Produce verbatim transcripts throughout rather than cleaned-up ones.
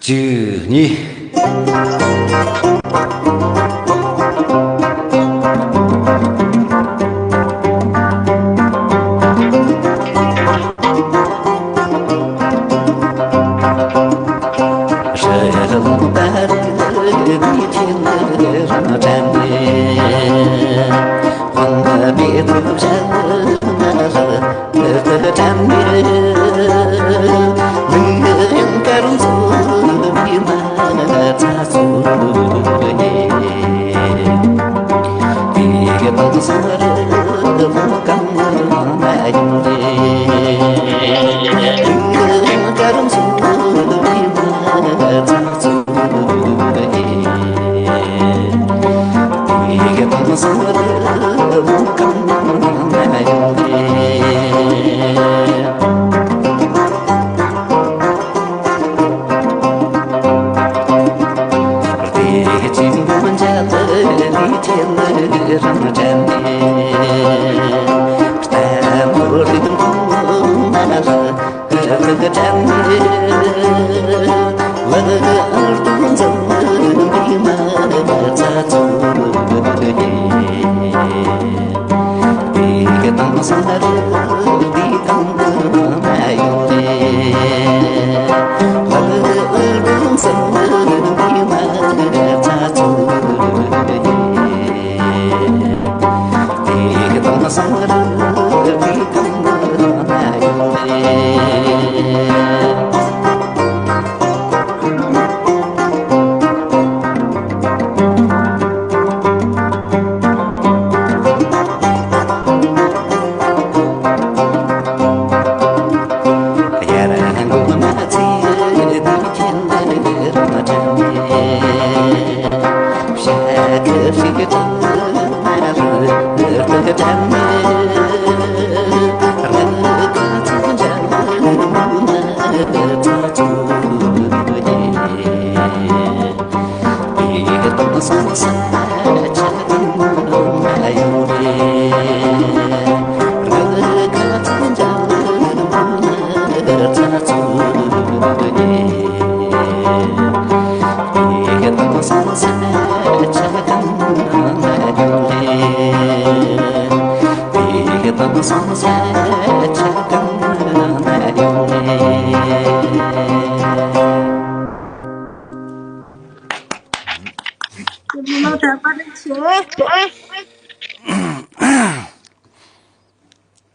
བཅུ་གཉིས།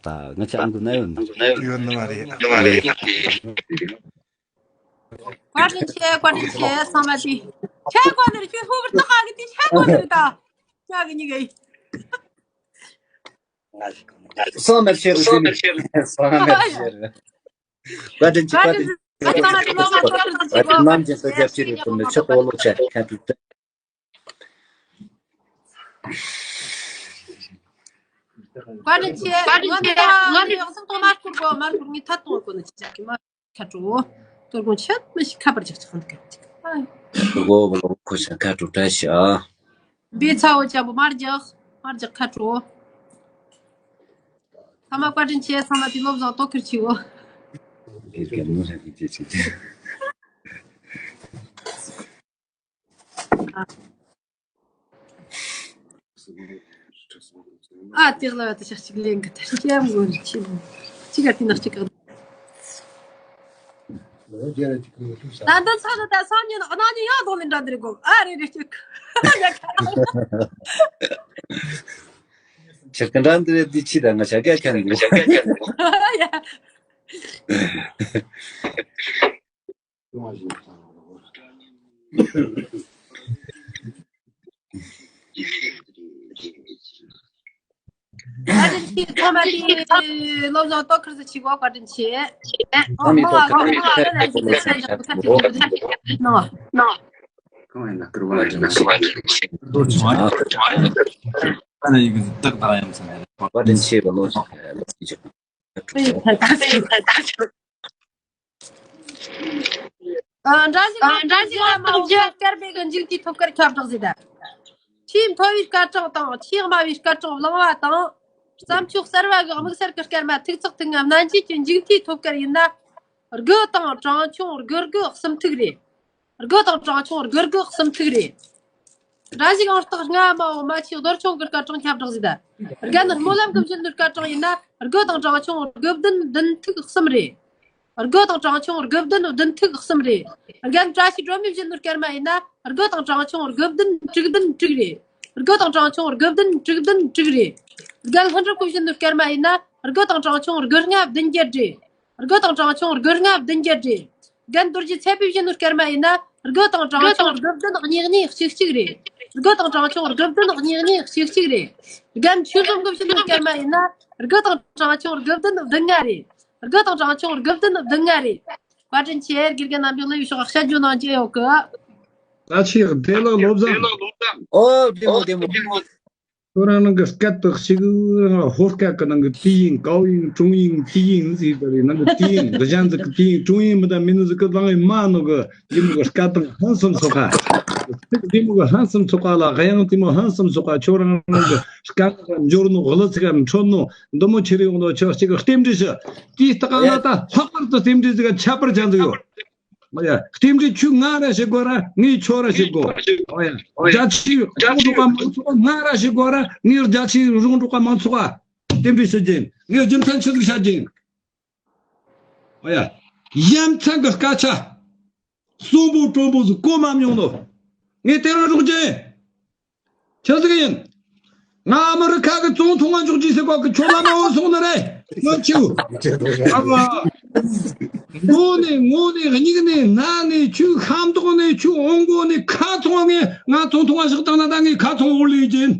ད་ང་ཅག་ཨང་ཀི་ན་ཡོད་ན། ཡོད་ནི་མ་རེད། བཀའ་དྲིན་ཆེ། བཀའ་དྲིན་ཆེ། ཚང་མ་དེ་ཆེ་གོ་ནི་རེད། ཁྱོད་ཧུ་གི་ཏག་གི་དེ་ཆེ་གོ་ནི་རེད། ད་ང་གི་གཉིས་ཀའི། སང་མེད་ཆེ་རུ་ཟིན། སང་མེད་ཆེ་རུ། བཀའ་དྲིན་ཆེ། བཀའ་དྲིན་ཆེ། ཚང་མ་དེ་ལོ་མ་ཚོ་ཚོ་ཚོ་ཆེ་གོ། ནམ་རྒྱུན་དུ་རྒྱབ་ཀྱི་རེད་དུ་ནི་ཆེ་གོ་ལོ་ཆེ་ཁ་ཐུག་ཏུ། བཀའ་དྲིན་ཆེ། བཀའ་དྲིན་ཆེ། ང་འདི་ང་འདི་ཡག་སང་ཐོག་མར་ཁུར་གོ་མར་ཁུར་ངི་ཐད་གཏོང་གོ་ནི་ཅི་ཅག་གི་མ་ཁ་དྲོ། གཏོར་སྐོང་ཆད་མི་ཤི་ཁ་པར་ཅག་ཅག་ཧང་ཏི་ཀ་ཅིག་ཨ། གོ་བ་ལོ་ཁོ་ཤ་ཁ་དྲོ་བཀྲ་ཤིས་ཨ། བེ་ཚ་བོ་ཅག་པོ་མར་ཇག་མར་ཇག་ཁ་དྲོ། ཚང་མ་བཀའ་དྲིན་ཆེ། ཚང་མ་དེ་ལོ་བཟང་ཏོག་ཁིར་ཆིའོ། དེ་ག་མོ་ཧ་གི་ཅེ་ཅེ་ཅེ། ཨ་དེ་ལ་ད་ཤག་ཅིག་ལེན་གི་ད་སྐྱེམ་དགོས་ནི་ཆི་ལོ། ཅི་ག་དེ་ནག་ཅིག་ག་ད་ད་ཚ་ད་ད་སང་ཉིན་གནངས་ཉིན་ཡང་གདོང་ནས་འདྲ་འདི་རེད་གོ། ཨ་རེད་རེད་ཅིག་ཡ་ཁ་ཆ་ག་འདྲ་འདི་རེད། འདི་ཆི་ད་ང་ཆ་ག་ཁ་ནི་གོ། ཡ། བཀའ་དྲིན་ཆེ། ཚང་མ་དེ་ལོ་བཟང་ཏོག་ཁིར་ཟི་ཆི་གོ། བཀའ་དྲིན་ཆེ། ཨ་མི་ཏོག་ཁིར་ཟི་ཆི་གོ། བཀའ་དྲིན་ཆེ། བཀའ་དྲིན་ཆེ་བ་ལོ་ཟང་ལོ་ཟང་ཆེ། འདྲ་ཞིག་ལ་འདྲ་ཞིག་ལ་མ་འོངས་པར་སྐར་འབེལ་གྱི་འཇིག་རྟེན་ཐོབ་སྐར་ཁྱབ་བསྒྲགས་ཟེར་ད། ཆེས་མཐོ་བའི་སྐར་གྲངས་དང་ཆེས་དམའ་བའི་སྐར་གྲངས་བླངས་པ་དང་། བརྩམས་ཆོས་གསར་བ་གི་དམིགས་བསལ་གྱི་སྐར་མ་ཐིག་ཚགས་ཐིག་ལྔ་སྨན་བཅོས་ཀྱི་འཇིག་རྟེན་ཐོབ་སྐར་ཡིན་ན། དགུ་དང་གྲངས་ཆུང་དགུ་དགུ་གསུམ་ཐིག་རེད། དགུ་དང་གྲངས་ཆུང་དགུ་དགུ་གསུམ་ཐིག་རེད། འདྲ་ཞིག་ཨང་རྟགས་ལྔ་མ་འོ་མ་ཆེ་རྡོར་ཆུང་གི་སྐར་གྲངས་ཁྱབ་བསྒྲགས་ཟིག་ད། རྒན་སྨོན་ལམ་གི་བཞིན་དུ་སྐར་གྲངས་ཡིན་ན་དགུ་དང་གྲངས་ཆུང་དགུ་བདུན་བདུན་ཐིག་གསུམ་རེད། དགུ་དང་གྲངས་ཆུང་དགུ་བདུན་བདུན་ཐིག་གསུམ་རེད། རྒན་བཀྲ་ཤིས་སྒྲོལ་མའི་བཞིན་དུ་སྐར་མ་ཡིན་ན་དགུ་དང་གྲངས་ཆུང་དགུ་བདུན་དྲུག་བདུན་དྲུག་རེད། དགུ་དང་གྲངས་ཆུང་དགུ་བདུན་དྲུག་བདུན་དྲུག་རེད། རྒན་ལྷུན་གྲུབ་ཀྱི་བཞིན་དུ་སྐར་མ་ཡིན་ན་དགུ་དང་གྲངས་ཆུང་དགུ་ལྔ་བདུན་བརྒྱད་རེད། དགུ་དང་གྲངས་ཆུང་དགུ་ལྔ་བདུན་བརྒྱད་རེད། རྒན་རྡོ་རྗེ་ཚེ་པའི་བཞིན་དུ་སྐར་མ་ཡིན་ན་དགུ་དང་གྲངས་ཆུང་དགུ་བདུན་གཉིས་གཉིས་གཅིག་གཅིག་རེད། དགུ་དང་གྲངས་ཆུང་དགུ་བདུན་གཉིས་གཉིས་གཅིག་གཅིག་རེད། རྒན་ཆོས་འཛོམས་ཀྱི་བཞིན་དུ་སྐར་མ་ཡིན་ན་དགུ་དང་གྲངས་ཆུང་དགུ་བདུན་བདུན་ལྔ་རེད། དགུ་དང་གྲངས་ཆུང་དགུ་བདུན་བདུན་ལྔ་རེད། བཀའ་དྲིན་ཆེ། དགེ་རྒན་རྣམ་པས་ལས་ཡུལ་ཕྱོགས་བཤད་རྒྱུ་གནང་རྒྱུ་ཡོད་གི། ད་ཆེས་བདེ་ལེགས་བློ་བཟང་། ཨོ་བདེ་མོ་བདེ་མོ། ཁྱོད་རང་ནང་གི་སྐད་དག་ཅིག་རང་ལ་ཧོར་སྐད་ཀྱི་ནང་གི་དུས་ཡིན་ཀའོ་ཡིན་ཀྲུང་ཡིན་ཏི་ཡིན་ཟེར་ད་རེད། ནང་གི་དུས་ཡིན་གི་གཞན་ཟིག་གི་དུས་ཡིན་ཀྲུང་ཡིན་མི་ད་མི་ནི་ཟིག་གི་ལང་ཡིན་མ་ནོ་གི་ཡིན་གི་སྐད་དང་ཧང་སམ་སོགས་ཁ། ཚིག་འདི་མོ་གི་ཧང་སམ་སོགས་ཁ་ལ་དབྱངས་དེ་མོ་ཧང་སམ་སོགས་ཁ། ཁྱོད་རང་ནང་གི་སྐད་ནང་འབྱོར་ནོ་གླུ་ཚིག་གམ་འཕྲོད་ནོ་འདི་མོ་ཆི་རེ་ཡོང་ནོ་ཆི་གཅིག་གི་རྟེན་འབྲེལ་ཞུ། དེའི་སྟག་ལ་ད་ལྷག་པར་དུ་རྟེན་འབྲེལ་ཟིག་ག་ཁྱད་པར་ཅན་ཟིག་ཡོད། ཨོ་ཡ། རྟེན་འབྲེལ་ཁྱོད་ང་ར་བྱེད་དགོས་ར་ངས་ཁྱོད་ར་བྱེད་དགོས། ཨོ་ཡ། རྒྱ་ཆེའི་ཀྲུང་གོ་མང་ཚོགས་ང་ར་བྱེད་དགོས་ར་ངས་རྒྱ་ཆེའི་རོང་འབྲོག་པ་མང་ཚོགས་རྟེན་འབྲེལ་ཞུ་རྒྱུ་ཡིན། ངས་རྒྱུ་མཚན་ཆི་ཟིག་བཤད་རྒྱུ་ཡིན། ཨོ་ཡ། ཡ་མཚན་གི་སྐད་ཆ། གསོན་པོ་དྲོན་པོ་ཟིག་གོ་མ་མྱོང་ནོ། ངས་དེ་རིང་རོགས་རྒྱུ་ཡིན། ཆི་ཟིག་ཡིན། ང་ཨ་མི་རི་ཁ་གི་ཙོང་ཐུང་ང་འཇོག་རྒྱུ་ཟེར་གོ་གི་ཁྱོད་ལ་མ་འོང་སོང་ནི་རེད། ང་ཆུ། ཨ་མ། མགོ་ནས་ངོ་ནས་སྙིང་ནས་སྣ་ནས་ཆུ་ཤམ་ཐོག་ནས་ཆུ་འོང་མགོ་ནས་ཁ་ཚོང་ངས་ང་ཙོང་ཐུང་ང་བཞག་བཏང་ན་ད་ངས་ཁ་ཚོང་འོར་ལས་ཀྱིན།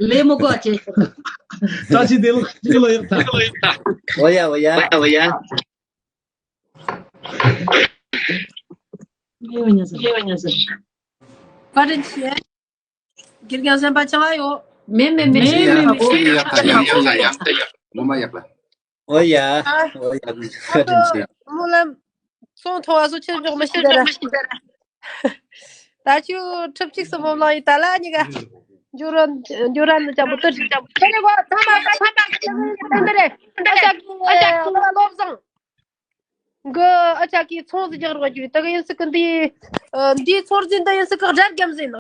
ལས་མི་དགོས་ཅེས། ད་ཅི་དེ་ལ་ཅི་ལ་ཡག་ཐ། འོ་ཡ་འོ་ཡ། འོ་ཡ། བཀའ་དྲིན་ཆེ། དགེ་རྒན་གཞན་པ་ཅང་ཡོད། མེད་མེད་མེད། ཡ་ཡ་ཡ་ཡ་ཡ། ངོ་མ་ཡག་ལ། འོ་ཡ། ཨ། འོ་ཡ། བཀའ་དྲིན་ཆེ། སྨོན་ལམ། ཚོང་ཐོ་བ་སོ་ཆེ་འཇོག་མི་ཤེས་ད་ར། ད་ཆུ་ཁྲི་གཅིག་སུ་བོ་ལ་ཡི་ད་ལ་ཉི་ག་འཇུ་རན་འཇུ་རན་ནི་ཅམ་པོ་ཏི་ཅམ་པོ་ཏི་རེ་གོ་ཚང་མ་ཚང་མ་ཏི་རེ་ཨ་ཅག་གི་ཨ་ཅག་གི་བློ་བཟང་གི་ཨ་ཅག་གི་ཚོང་ཟི་རྒྱག་རོགས་རྒྱུ་ད་གི་ཡིན་སི་གི་འདི་འདི་ཚོར་ཟིན་ད་ཡིན་སི་གི་རྒྱ་རྒྱམ་ཟིན།